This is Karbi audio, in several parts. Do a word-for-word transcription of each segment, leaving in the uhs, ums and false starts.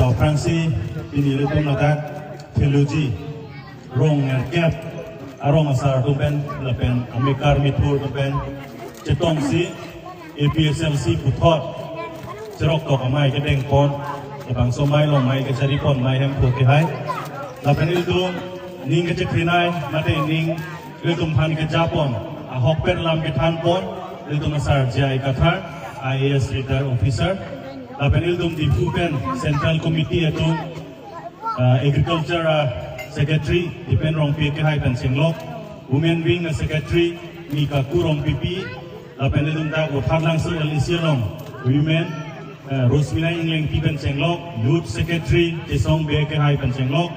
Aphrangsi pini ilitum ladak theology rong nerkep arong asar atum pen lapen amekar mithur atum pen chetongsi A P H L C puthot cherok tok amei kedengpon, labangso amei along amei kacharipon amei Hemphu Kehai. Lapen ilitum ning kacheprinai mate ning ilitum aphan kejapon, ahokpet alam kethanpon ilitum asar J I Kathar, I A S retired officer. Lapen ilitum Diphu pen Central Committee atum, ah, Agriculture, ah, Secretary Dipen Rongpi Kehai pen chenglok, Women Wing, ah, Secretary Nikaku Rongpipi, lapen ilitum dak Vothatlangso L A C along Women, eh, Rosmina Englengpi pen chenglok, Youth Secretary Chesong Bey Kehai pen chenglok,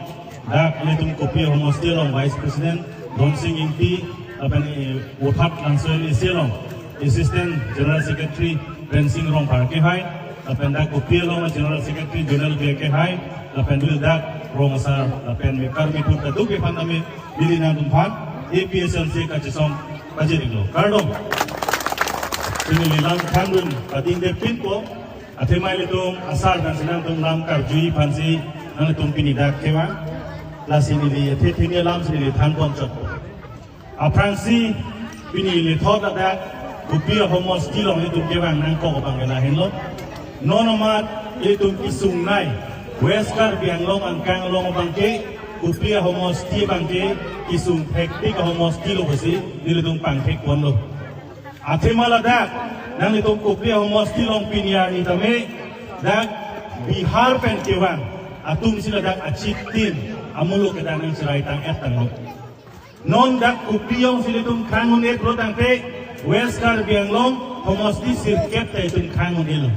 dak ilitum Kupi ahomosti along Vice President Donsing Ingti, lapen, eh, Vothatlangso L A C along Assistant General Secretary Rensing Rongphar Kehai, lapen dak Kupi along General Secretary Jonel Bey Kehai, lapen dak rong asar, lapen mekar mithur kadokave aphan tame neli nangtumphan A P H L C kachesong pajirlo. Kardom. Pini neli lam thandun padingde pinpo, athema ilitum asar nangsi nangtum lam karjui aphansi nangtum pini dak kevang. Lasi neli athe thini alamsi neli thanpon chot. Aphrangsi pini lethot ladak Kupi ahomosti along ilitum kevang nangkok abang ke lahenlo. Non amat ilitum kesungnei West Karbi Anglong angkang along abang ke Kupi ahomosti abang ke kesung thektik ahomosti lo pusi nelitum pangthekponlo. Athema ladak nanglitum Kupi ahomosti along pini arni tame dak Bihar pen kevang atumsi ladak achitin amuluk kedak nangcherai tang-et tanglo. Non dak Kupi alongsi ilitum khang un-etlo tangte West Karbi Anglong homosti sirkep ta itum khang un-elo.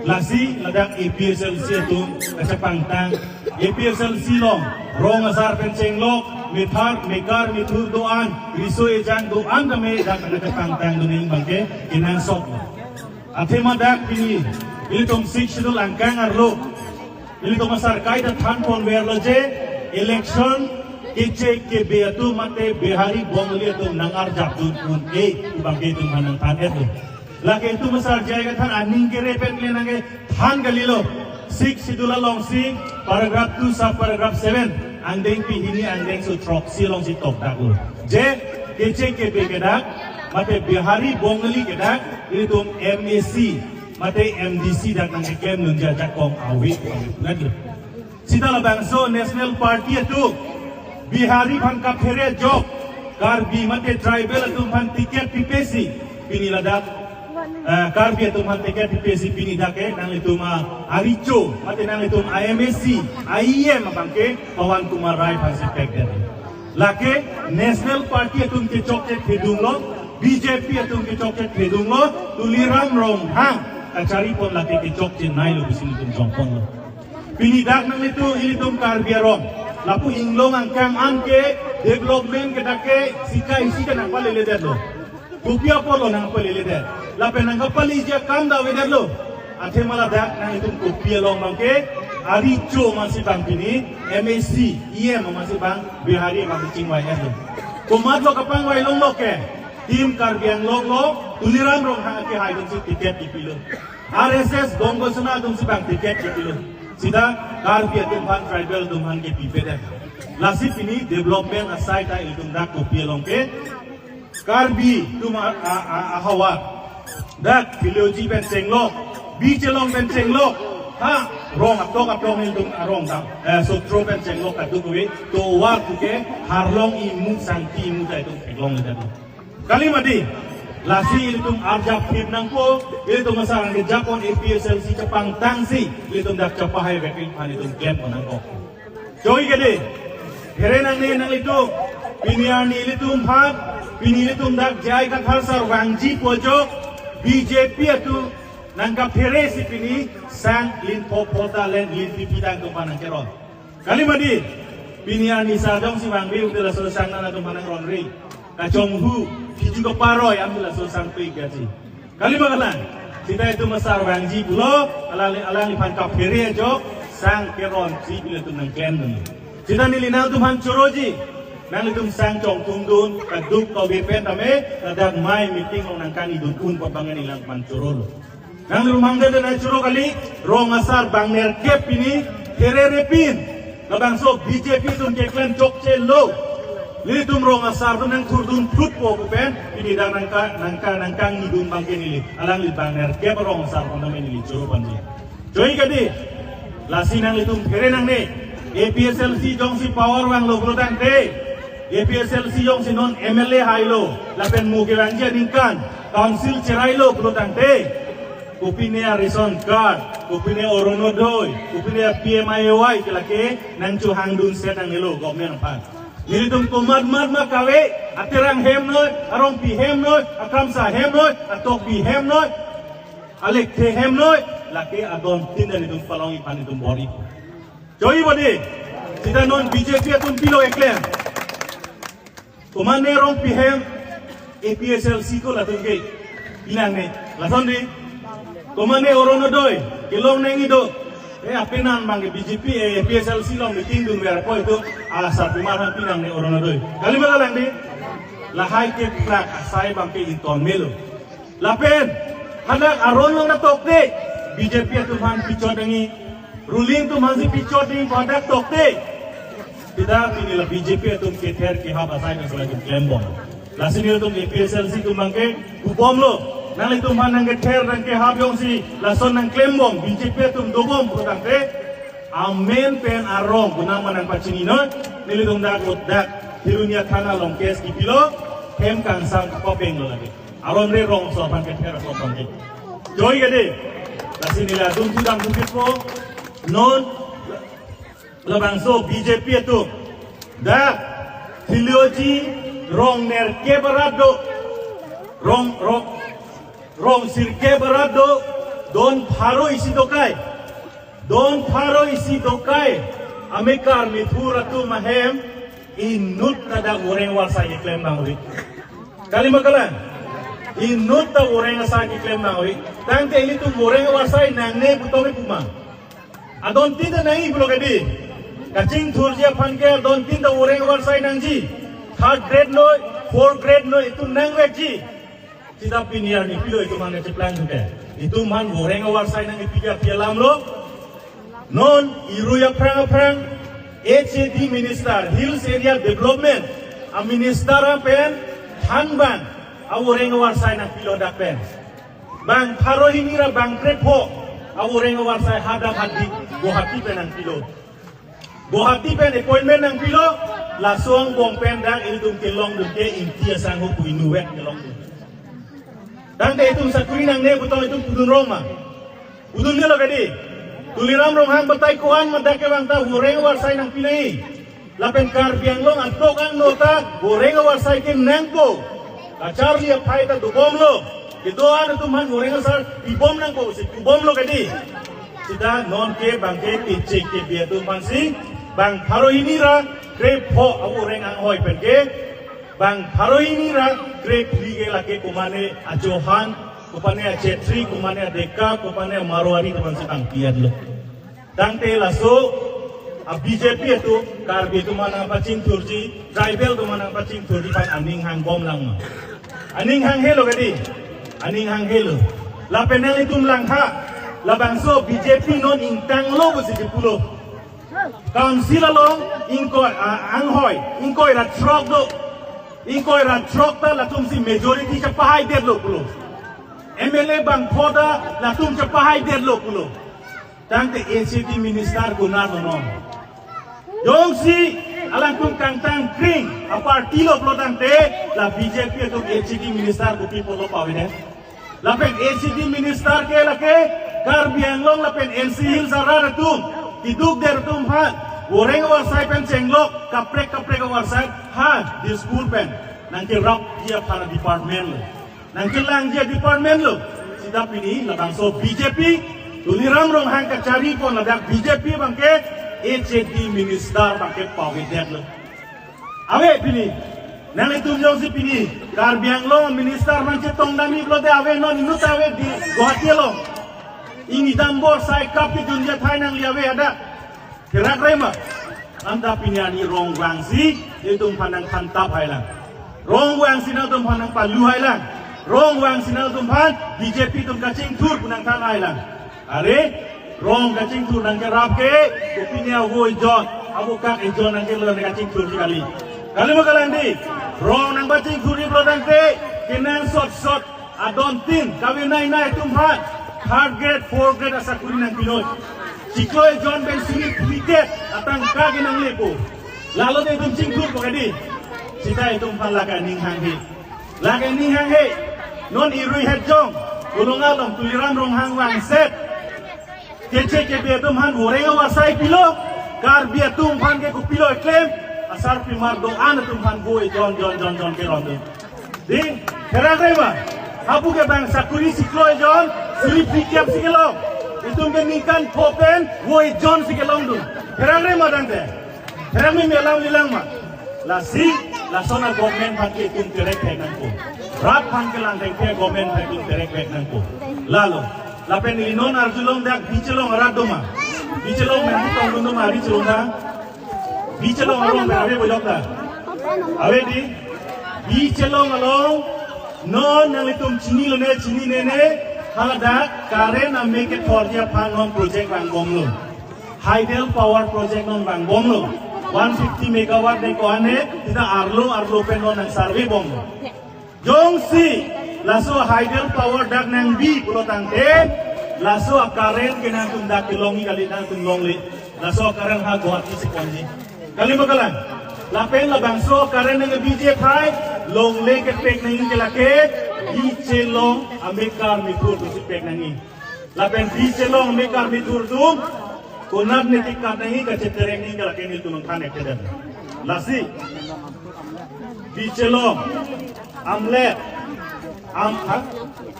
Lasi ladak A P H L C atum kachepangtang, A P H L C along rong asar pen chenglok, methar, mekar, mithur do-an, riso ejang do-an tame dak kachepangtang dun-ing abang ke kenangsot. Athema dak pini ilitum Sixth Schedule angkang arlo ilitum asar kaita thanponverlo je election keche kebe atum mate Bihari Bongali atum nang-arjap dun un-e pu abang ke itum aphan nangthan-etlo. Lake itum asar J I Kathar aning kere pen le nangkethan kalilo. Sixth Schedule alongsi paragraph two sub paragraph seven angdengpi hini angdengso throksi alongsi tokdaklo. Je keche kebe kedak mate Bihari Bongali kedak ilitum M A C mate M D C dak nangkeklem nunja jakong awi pu nanglo. Sita labangso National Party atum Bihari aphan kaphere ajok Karbi mate tribal atum aphan ticket pipesi pini ladak, eh, Karbi atum aphan ticket pipesi pini dak ke nanglitum, ah, arecho mate nanglitum I M A C, I E M abang ke Pawan Kumar Rai aphansi pekdet. Lake National Party atum kechokche thedunglo, B J P atum kechokche thedunglo, Tuliram Ronghang kacharipon lake kechokche neilo pusi nelitum jongponlo. Pini dak nanglitum ilitum Karbi arong lapu inglong angkang an ke development kedak ke sika isi ke nangpaleledetlo. Kupi apotlo nangpaleledet. Lapen nangkapaleji akam ta avedetlo. Athema ladak nanglitum Kupi along abang ke arecho amatsi bang pini M A C, E M amatsi bang Bihari abang chingvai-etlo. Komatlo kapangvai longlo ke? Team Karbi Anglong lo, Tuliram Ronghang akehai atumsi ticket kipilo. R S S Bongosena atumsi bang ticket kipilo. Sita Karbi atum aphan, tribal atum aphan kepipedet. Lasi pini development asai ta ilitum dak Kupi along ke Karbi atum a, a, a, ahavar dak Philoji pen chenglok, Bichelong pen chenglok, ha, rong atok atok nelitum arong dam, eh, sotro pen chenglok kadokave tovar puke harlong imu sangti imu ta itum theklongledetlo. Kali mati, lasi ilitum arjap phim nangpo, ilitum asar nangkejapon A P H L C chepangtangsi ilitum dak chepahai vekring aphan itum klempo nangkok. Choi kede, phere nangne nanglitum, pini arni ilitum aphan, pini ilitum dak J I Kathar sar vangji pu ajok, B J P atum nangkapheresi pini sang lin pho pho ta len lin pi pi tang atum aphan nangkeron. Kali mati, pini arni sar jongsi vangve ute laso sang nangtum aphan nangronri. Kachonghu, kiju kaparoi, am laso sang pe gaji. Kali ma kalang, sita itum asar vangji pulo, alangli, alangliphan kaphere ajok, sang keronsi pi ilitum nangklemdun. Sita neli nangtum aphan choroji, nanglitum sang chongthumdun, kaduk kave pen tame, ladak amei meeting along nangkangnidun un apot abang neli nangphan chorolo. Nang rumang de na churo kali, rong asar bang nerkep pini, herere pin. Labangso B J P atum keklem chokche lo. Nelitum rong asar atum nangthurdun phutpo pu pen, pini dak nangka, nangka, nangkangnidun abangke neli. Alangli bang nerkep rong asar atum nang neli churo panji. Choi kadi, lasi nanglitum phere nangne, A P H L C jongsi power vanglo pulo tangte, A P H L C jongsi non M L A hailo, lapen mo kevangji aningkan, council cherailo pulo tangte, kopine a-ration card, kopine Orunodoi, kopine a-P M A Y ke lake nangchohangdunse nangnelo government aphan. Nelitum komat mat ma kave, aterang hem noi, arongpi hem noi, akramsa hem noi, atokbi hem noi, alekthe hem noi, lake adon tin nelitum palong iphan itum bor-i. Choi bodi, sita non B J P atum pilo eklem. Komane rongpi hem, A P H L C ko latum ke. Pinang ne, lason di. Komane Orunodoi, kelong nangji do. Eh, apenan abangke B J P, eh, A P H L C along meeting dunver apot itum, ah, Sarpimar aphan pinang ne Orunodoi. Kali ma kalang di. Lahai ke prak asai abangke inton melo. Lapen, hadak aron along natokte, B J P atum aphan pichot nangji, ruling atum aphansi pichot nangji, hadak tokte. Sita pini la B J P atum kether kehap asai nang selain klembom. Lasi nelitum A P H L C atum abangke, kubomlo. Nanglitum aphan nangkether nangkehap jongsi, lason nangklembom, B J P atum dobom pulo tangte, amen pen arong, konat ma nangpachini noi, nelitum dak ut dak, Hirania thana along case kipilo, hem kangsam kapabenglo lagi. Aron re rong so aphan kether so aphan ke. Choi kadi. Lasi neli adun thudam thupitpo. Non labangso B J P atum. Dak thilioji rong nerkep arat do. Rong, rong, rong sirkep arat do. Don pharo isi dokai. Don pharo isi dokai. Amekar mithur atum ahem. Inut ta dak voreng varsai keklem bang ri. Kali ma kalang. Inut ta voreng asai keklem bang ri. Tangte ilitum voreng varsai nangne pu tong pu ma. Adon tin ta nangji pulo kadi. Kachingthurji aphan ke adon tin ta voreng varsai nangji. Third grade noi, fourth grade noi, itum nangvekji. Sita pini arni pilo itum aphan kacheplang thuke. Itum aphan voreng avarsai nangkepi ke api alam lo. Non irui aphrang aphrang H A D minister, Hills Area Development a-minister pen thanbang avoreng avarsai nangpilo dak pen. Bang pharo hini ra bang krepho avoreng avarsai hadak hadi Guwahati pen nangpilo. Guwahati pen appointment nangpilo, laso angbong pen dak ilitum kelongdun ke Ingti asangho pu inutvet kelongdun. Tangte itum sakuri nangne pu tong itum pudun rong ma. Pudun nelo kadi. Tuliram Ronghang batai ko-an ma dak kevang ta voreng avarsai nangpi nangji. Lapen Karbi Anglong atok angno ta voreng avarsai ke nangpo. Kacharli aphai ta dobomlo. Kedo-an atum aphan voreng asar pibom nangpo si pibomlo kadi. Sita non ke bangke tichek ke bi atum aphansi bang pharo hini ra krepho avoreng anghoi pen ke bang pharo hini ra krephli ke lake komane a-Chauhan, komane a-Chhetri, komane a-Deka, komane a-Marwari atum aphansi bang piat lo. Tangte laso a-B J P atum, Karbi atum aphan nangpachingthurji, tribal atum aphan nangpachingthurji aphan aning hangbom lang ma. Aning hanghelo kadi, aning hanghelo. Lapen nanglitum langtha, labangso B J P non ingtanglo pusi kipulo. Council along ingkoi, ah, anghoi, ingkoi ra throk do. Ingkoi ra throk ta latumsi majority chepahaidetlo pulo. M L A bangpho ta latum chepahaidetlo pulo. Tangte H A D minister konat lo non. Jongsi alangtum kangtang kring a-party lo pulo tangte la B J P atum H A D minister kopi apotlo pavedet. Lapen H A D minister ke lake Karbi Anglong lapen N C Hills arat atum, kidukdet atum aphan voreng avarsai pen chenglok kaprek kaprek avarsai ha Dispur pen nangkerapji aphan department lo. Nangkelangji department lo. Sita pini labangso B J P, Tuliram Ronghang kacharipon ladak B J P abangke H A D minister abangke pavedetlo. Ave pini. Nanglitum jongsi pini Karbi Anglong minister aphan chetongdamji pulote ave non inut ave di Guwahati along. Ingdam bor sai kap kejun jathai nangli ave hadak. Kerak rema. Anta pini arni rong vangsi itum aphan nangthantap hailang. Rong vangsi nangtum aphan nangpalu hailang. Rong vangsi nangtumphan B J P atum kachingthur pu nangthan ai lang. Are, rong kachingthur nangkerap ke, kopine avo ejon, avo kak ejon nangkelo nangkachingthurji kali. Kali ma kalang dei, rong nangpachingthurji pulo tangte, kenangsot sot adontin, kavenei nei atumphan, third grade, fourth grade asakuri nangpinoi. Chiklo ejon pen suri phlikep atangka ke nanglepo. Lalo dei itum chingthurpo kadi. Seta itumphan lake aning hanghe. Lake aning hanghe. Non irui het jong, Kolonga along Tuliram Ronghang vangset, keche kebe atumphan voreng awasai pilo, Karbi atumphan ke kopilo eklem, asarpimar do-an atumphan vo ejon jon jon jon kerong dei. Dei, pherangre ma? Hapu ke bang sakuri chiklo ejon, suri phlikep si kelong. Itum ke ningkan pho pen, vo ejon si kelongdun. Pherangre ma tangte? Pherangre me alam lelang ma? Lasi, lason a-government aphan ke itum terek thek nangpo. Rat aphan kelang thek thek government aphan itum terek thek nangpo. Lalo, lapen ili non arjulong dak Bichelong arat do ma? Bichelong me tongdun do ma, Bichelong na? Bichelong along pen ave bojok ta? Ave dei? Bichelong along, non nanglitum chinilo ne, chinine ne, haladak current ame kethorji aphan non project vangbomlo. Hydel power project non vangbomlo. One fifty megawatt ne ko-an ne, seta arlo arlo pen non nang survey bomlo. Jongsi laso hydel power dak nangbi pulo tangte, laso a-current ke nangtum dak kelongji kali, nangtum longle. Laso a-current ha Guwahati si ponji. Kali ma kalang? Lapen labangso a-current nangbiji aphai, longle kepek nangji ke lake, Bichelong amekar methur atum si pek nangji. Lapen Bichelong amekar methur atum, konat ne tikat nangji, kacheterek nangji ke lake nelitum nangthan-ik kedam. Lasi, Bichelong, Amlet, Am, ha?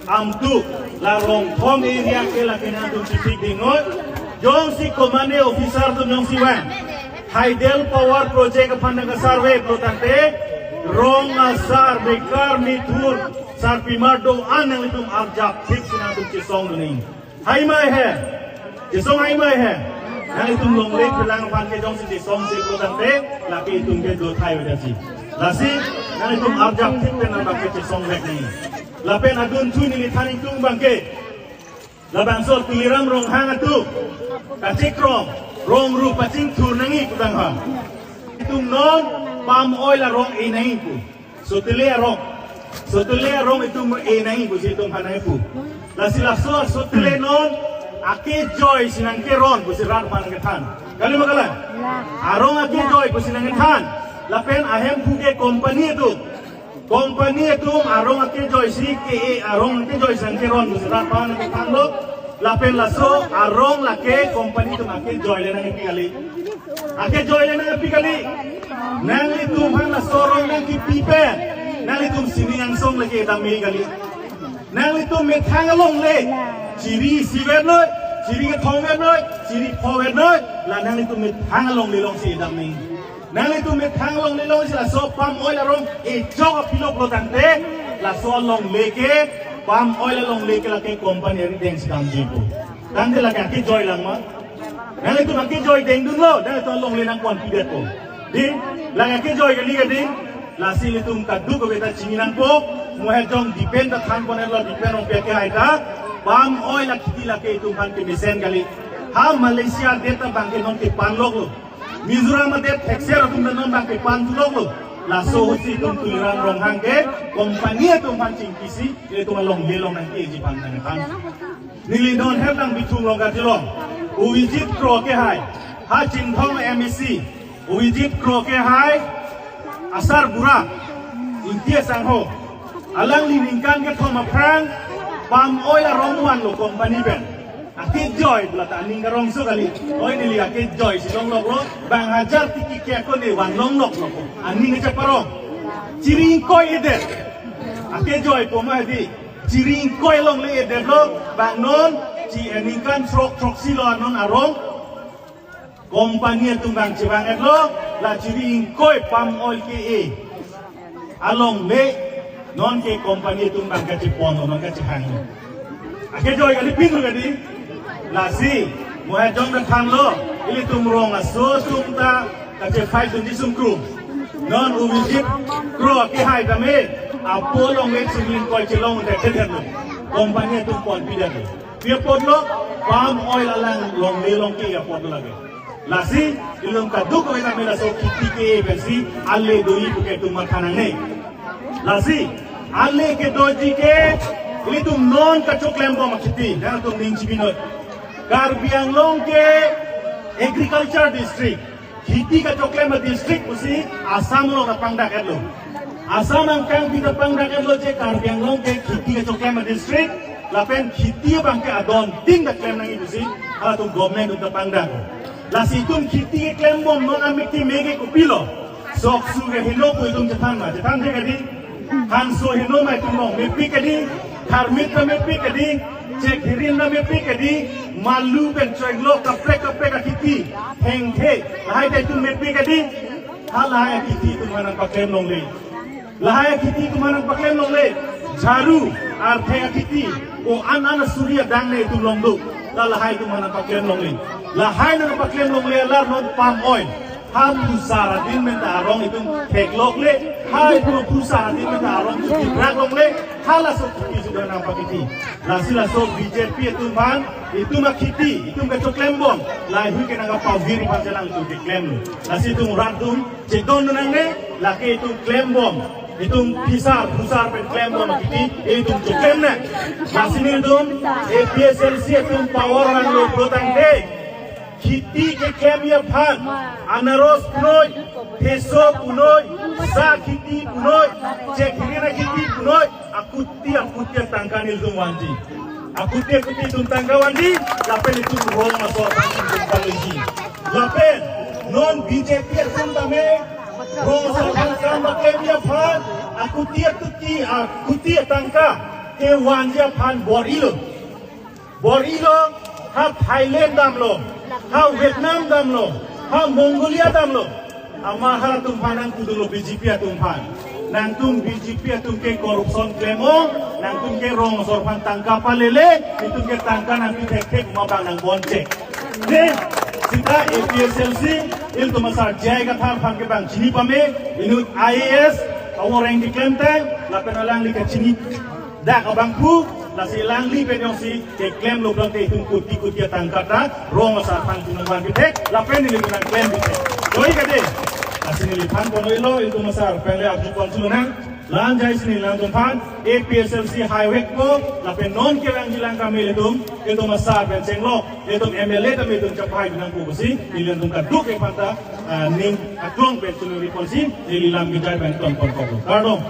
Amtuk, la Rongthom area ke lake nangtum chithik dingnoi. Jongsi commanding officer atum jongsi vang, hydel power project aphan nangkasurvey pulo tangte, rong asar, mekar methur, sarpimar do-an nanglitum arjap thik si nangtum chesongdun nangji. Hai mai he. Chesong hai mai he. Nanglitum longle kelang aphan ke jongsi chesongse pulo tangte, lake itum ke do thai vedetji. Lasi, nanglitum arjap thik pen nangtum ke chesongvek nangji. Lapen adun thu neli than ingtung abang ke, labangso Tuliram Ronghang atum kachekrong, rong ru pachingthur nangji pu tang ha. Itum non palm oil arong e nangji pu. Sotele arong. Sotele arong itum e nangji pusi itum hanai pu. Lasi laso sotele non akejoi si nangkeron pusi rat aphan kethan. Kali ma kalang? Arong akejoi pusi nangkethan. Lapen ahemphu ke company atum. Company atum arong akejoi si ke-e, arong akejoi si nangkeron pusi rat aphan kethanlo. Lapen laso arong lake company atum akejoi le nangpi kali. Akejoi le nangpi kali. Nanglitum aphan laso arong nangkipi pen, nanglitum sining angsong lake damji kali. Nanglitum methang alongle, chiri isi vennoi, chiri kethom vennoi, chiri pho vennoi, la nanglitum methang alongle alongsi damji. Nanglitum methang alongle alongsi laso palm oil arong echok apilo pulo tangte, laso alongle ke, palm oil alongle ke lake company arideng si damji pu. Tangte lake akejoi lang ma? Nanglitum akejoi dengdunlo, nanglitum alongle nangpon pidet ko. Dei, lake akejoi kali ka dei, lasi ilitum kadokave ta chini nangpo, mo he jong Dipen ta thanpon-etlo, Dipen Rongpi akehai ta, palm oil akhiti lake itum aphan kemesen kali. Ha Malaysia adet ta abang ke non kepanloklo. Mizoram adet thekser atum ta non abang ke pantuloklo. Laso ahutsi itum Tuliram Ronghang ke, company atum aphan chingkisi, itum alongle along nangkeji aphan nangphan. Neli non hem nang Bithung along karjulong. Avijit Kro akehai. Ha Chinthong M A C. Avijit Kro akehai. Asar bura. Ingti asangho. Alangli ningkan kethom aphrang palm oil arong vanlo company pen. Akejoi pulo ta aning karongso kali. Oi neli akejoi si longloklo. Bang hajar tiki ke ako ne van longloklo. Aning kechaparong. Chiri ingkoi edet. Akejoi poma di. Chiri ingkoi alongle edetlo, bang non, chi, eh, ningkan throk throksi lo non arong. Company atum bang chevang-etlo, la chiri ingkoi palm oil ke-e. Alongle, non ke company atum bang kacheponlo, non kachehanglo. Akejoi kali pinlo kadi. Lasi, mo he jong nangthanlo, ilitum rong aso atum ta, kachefight dunji sungkrung. Non Avijit Kro akehai tame, Apo along wet singling koi chelong te thethenon. Company atum ponpidetlo. Pi apotlo, palm oil alang longle longke apotlo lake. Lasi ilum kadokave tame laso kheti ke pensi ale doji puke itum matha nangne. Lasi ale kedoji ke ilitum non kachoklembom akheti, nangtum ning chibinoi. Karbi Anglong ke agriculture district, kheti kachoklem adistrict pusi Assam along ta pangdak-etlo. Assam angkang pi ta pangdak-etlo je Karbi Anglong ke kheti kachoklem adistrict, lapen kheti abang ke adon tin ta klem nangji pusi halatum government atum ta pangdak. Lasi itum kheti keklembom non amik ti mege kopilo. Sok su ke heno pu itum chethan ma, chethan de kadi. Hanso heno ma itum long mepik kadi. Tharmit ta mepik kadi. Chek hirin ta mepik kadi. Malu pen choiglok kaprek kaprek akheti. Thengthe. Lahai ta itum mepik kadi. Halahai akheti itum aphan nangpaklem longle. Lahai akheti itum aphan nangpaklem longle. Jharu, arthe akheti, o an an asuri adang ne itum longduk. La lahai itum aphan nangpaklem longle. Lahai nangpaklem longle alar non palm oil. Ha phusar adin pen ta arong itum theklokle. Ha itum phusar adin pen ta arong itum thekrak longle. Halaso kheti sudah nangpakiti. Lasi laso B J P atum aphan, itum akheti, itum kachoklembom. Lahai hui ke nangkapavir aphan chelang itum keklem. Lasi itum rat atum chedon nangne, lake itum klembom, itum phisar phusar pen klembom akheti, itum choklem nang. Lasi nelitum A P H L C atum power vanglo pulotangte, kheti keklemji aphan, anaros punoi, theso punoi, sa kheti punoi, chek hirin akheti punoi, akuti akuti atangka nelitum vanji. Akuti akuti itum tangka vanji, lapen itum rong asor aphan itum paloji. Lapen non B J P atum tame rong asor aphan kam paklemji aphan, akuti akuti, akuti atangka kevanji aphan bor-ilo. Bor-ilo, ha Thailand damlo, ha Vietnam damlo, ha Mongolia damlo. Amat halatum aphan nangpudunlo B J P atum aphan. Nangtum B J P atum ke corruption klem-o, nangtum ke rong asor aphan tangka palele, itum ke tangka nangpi thekthek ma bang nang bonche. Ne, sita A P H L C, ilitum asar J I Kathar aphan ke bang chini pame, inut I A S, awo reng keklemtang, lapen alangli kachini dak abangphu, lasi alangli pen jongsi keklemlo pulote itum kuti kuti atangka ta rong asar aphan itum nangvan pithek, lapen nelitum nangklem pithek. Joi kade. Lasi neliphan kono ilo, itum asar pengle arju ponsulonang. La-an jai si nelitum aphan A P H L C haivekpo, lapen non kevangji lang kami ilitum, itum asar pen chenglok, itum M L A tame itum chaphaidun nangpo pusi, nelitum kadokave aphanta, ah, ning aklong pen chunuri ponsi, neli lam kejai pen ton ponkoklo. Kardom.